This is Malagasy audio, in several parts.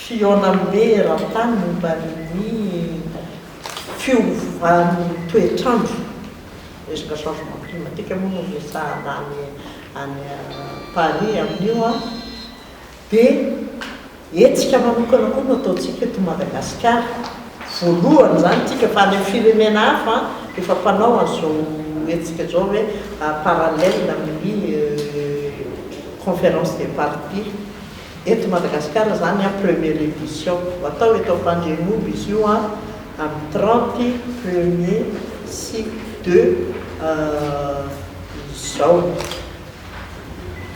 Fihaonambe eran-tany momba ny fiovan'ny toetr'andro, resaka changement climatique moa no resahana any any Paris amin'io an, dia hetsika manokana koa no ataontsika eto Madagasikara, voalohany izany tsika fa any amin'ny firenena hafa efa mpanao an'izao hetsika izao hoe parallèle amin'ny conférence des parties. Eto Madagasikara izany an, première édition. Ho atao eto Ampandrianomby izy io an, amin'ny 30, premier sy deux izao.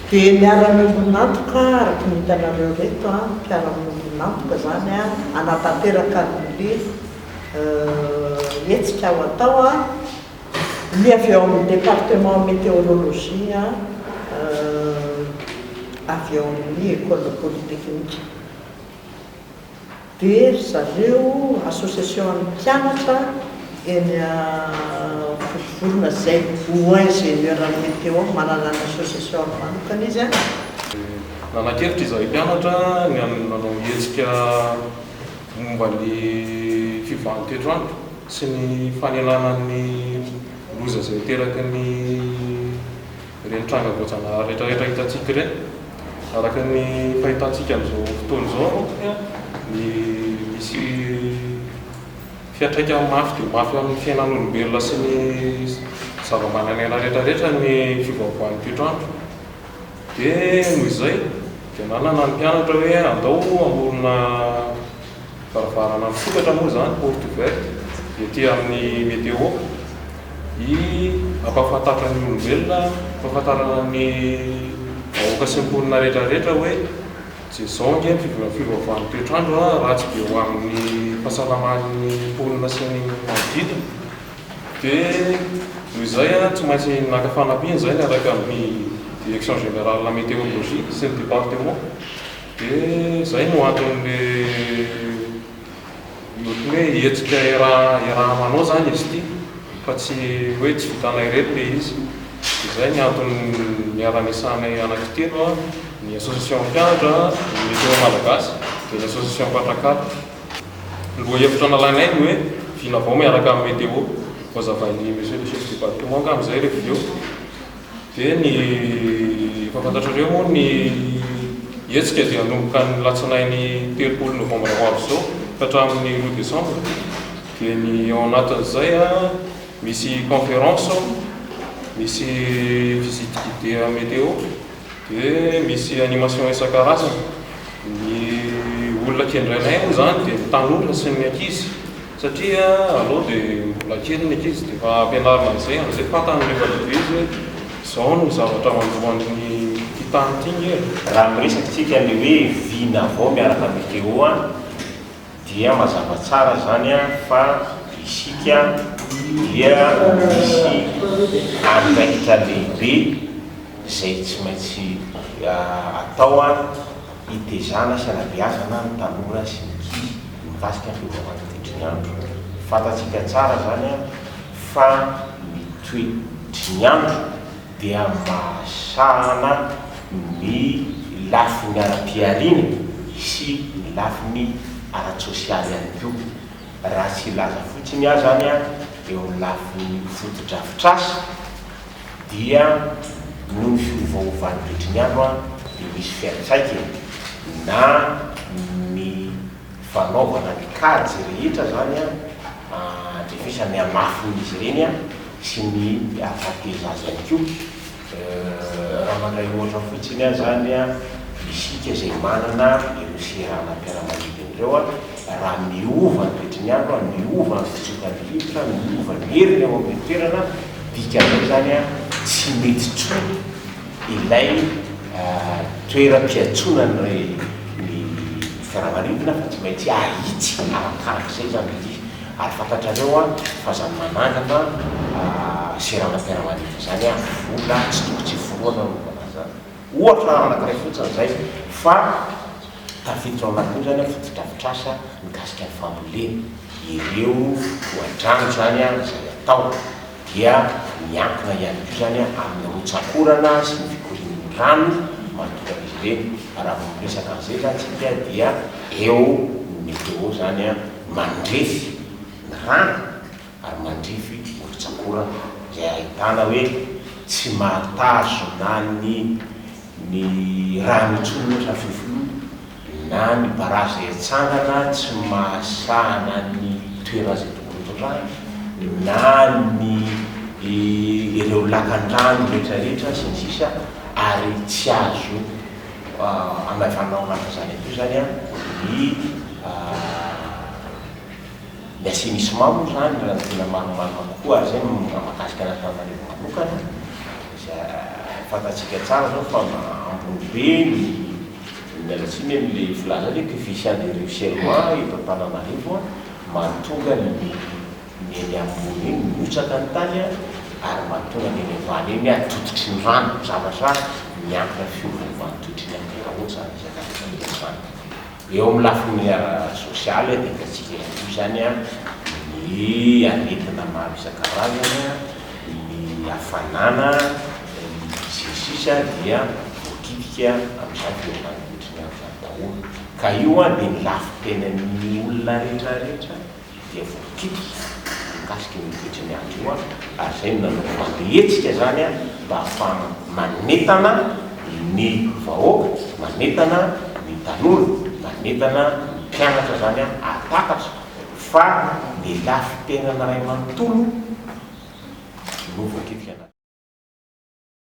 Dia miara-miombon'antoka araka ny hitanareo ireto an, mpiara-miombon'antoka izany an, hanatanteraka an'ilay hetsika ho atao an. Ny avy ao amin'ny département météorologie avy ao amin'ny école polytechnique. Dia ry zareo association an'ny mpianatra eny Vontovorona izay ho ingénieur en météo, manana ny association-ny manokana izy. Nanan-kevitra izahay mpianatra ny hanao hetsika momba ny fiovan'ny toetr'andro sy ny fanenana ny loza izay ateraky ny ireny tranga voajanahary rehetrarehetra hitantsika ireny. Araka ny fahitantsika amin'izao fotoana izao ny misy fiantraikany mafy dia mafy amin'ny fiainan'olombelona sy ny zava-manan'aina rehetrarehetra ny fiovaovan'ny toetr'andro. Dia noho izay dia nanana ny mpianatra hoe andao hamorona varavarana misokatra moa izany, porte ouverte, ety amin'ny météo, hi hampahafantatra ny olombelona, hampahafantarana ny vahoaka sy ny mponina rehetra rehetra hoe tsy izao ange ny fiovaovan'ny toetr'andro ratsy be ho amin'ny fahasalaman'ny mponina sy ny manodidina. Dia noho izay tsy maintsy naka fanampiana izay niaraka amin'ny Direction Générale Météorologie sy ny Département. Dia izay no anton'ilay ohatran'ny hoe hetsika iaraha-manao izany izy ity fa tsy hoe tsy vitanay irery ilay izy. Dia izay ny antony niara-niasanay anankitelo, ny Association mpianatra, ny Météo Malagasy, dia ny Association Mpatrankala. Ny lohahevitra nalainay ny hoe vina vao miaraka amin'ny météo. Voazavain'ny monsieur le chef département angamba izay rehefa avy eo. Dia ny efa fantatrareo moa ny hetsika dia hanomboka ny latsinainy 30 novambra ho avy izao ka hatramin'ny roa décembre. Dia ny ao anatin'izay misy conférence, misy visite guidée météo. Dia misy animation isan-karazany. Ny olona kendrainay moa izany dia ny tanora sy ny ankizy satria aleo dia mbola kely ny ankizy dia efa ampianarina an'izay, amin'izay fantany rehefa lehibe izy hoe izao no zavatra manjo an'ity tany ity nge e. Raha miresaka tsika ny hoe vina vao miaraka météo an, dia mazava tsara zany an fa isika dia misy andraikitra lehibe izay tsy maintsy atao hitezana sy hanabeazana ny tanora sy ny ankizy mikasika ny fiovaovan'ny toetry ny andro. Fantatsika tsara izany fa ny toetry ny andro dia mahasahana ny lafiny ara-pihariana sy ny lafiny ara-tsosialy ihany koa. Raha tsy hilaza fotsiny aho izany eo amin'ny lafiny fotodrafitrasa, dia noho ny fiovaovan'ny toetry ny andro dia misy fiantraikany na ny fanaovana ny kajy rehetra izany andrefesana ny hamafin'izy ireny sy ny hahateza azy ihany koa. Raha mandray ohatra fotsiny aho izany, isika izay manana ireo seranam-piaramanidina ireo, raha miova ny toetry ny andro, miova ny fitsokan'ny rivotra, miova ny heriny ao amin'ilay toerana, dikan'izay izany tsy mety intsony ilay toeram-piantsonan'ny fiaramanidina fa tsy maintsy ahitsy arakarak'izay izany ilay izy. Ary fantatrareo fa izany manangana seranam-piaramanidina izany vola tsy tokony tsy forohana no anaovana an'izany. Ohatra anankiray fotsiny izay fa tafiditra ao anatin'io izany fotodrafitrasa mikasika ny fambolena, ireo tohadrano izany izay atao dia miankina ihany koa izany amin'ny rotsak'orana sy ny fikorian'ny rano mahatonga an'izy ireny. Raha vao miresaka an'izay izany tsika dia eo ny météo izany mandrefy ny rano ary mandrefy rotsak'orana izay ahitana hoe tsy mahatazona ny ny rano intsony ohatra ny fefiloha na ny barazy izay atsangana tsy mahasahana ny toerana izay tokony hotondrahana na ny ireo lakan-drano rehetrarehetra sy ny sisa ary tsy azo hamaivanina ao anatin'izany ihany koa izany ny ny assainissement moa izany raha ny tena marimarina kokoa ary izay no mahakasika an'Antananarivo manokana izay fantatsika tsara izao fa ambony be ny miala tsiny amin'ilay filazana hoe coefficient de ruissellement eto Antananarivo mahatonga ny ny eny ambony eny mihotsaka ny tany ary mahatonga ny eny ambany eny tototry ny rano, zavatra miankina fiovaovan'ny toetry ny andro daholo izany resaka rehetra izany. Eo amin'ny lafiny ara-sosialy dia hitantsika ihany koa izany ny aretina maro isan-karazany, ny hafanana, ny sy ny sisa dia voakitika amin'izany fiovan'ny toetry ny andro izany daholo. Ka io dia ny lafim-piainan'ny olona rehetra rehetra. dia voakitika mikasika io toetry ny andro io ary izay no nanaovana ny hetsika izany mba hahafahana manentana ny vahoaka, manentana ny tanora, manentana ny mpianatra izany hahatakatra fa ny lafim-piainana iray manontolo no voakitika.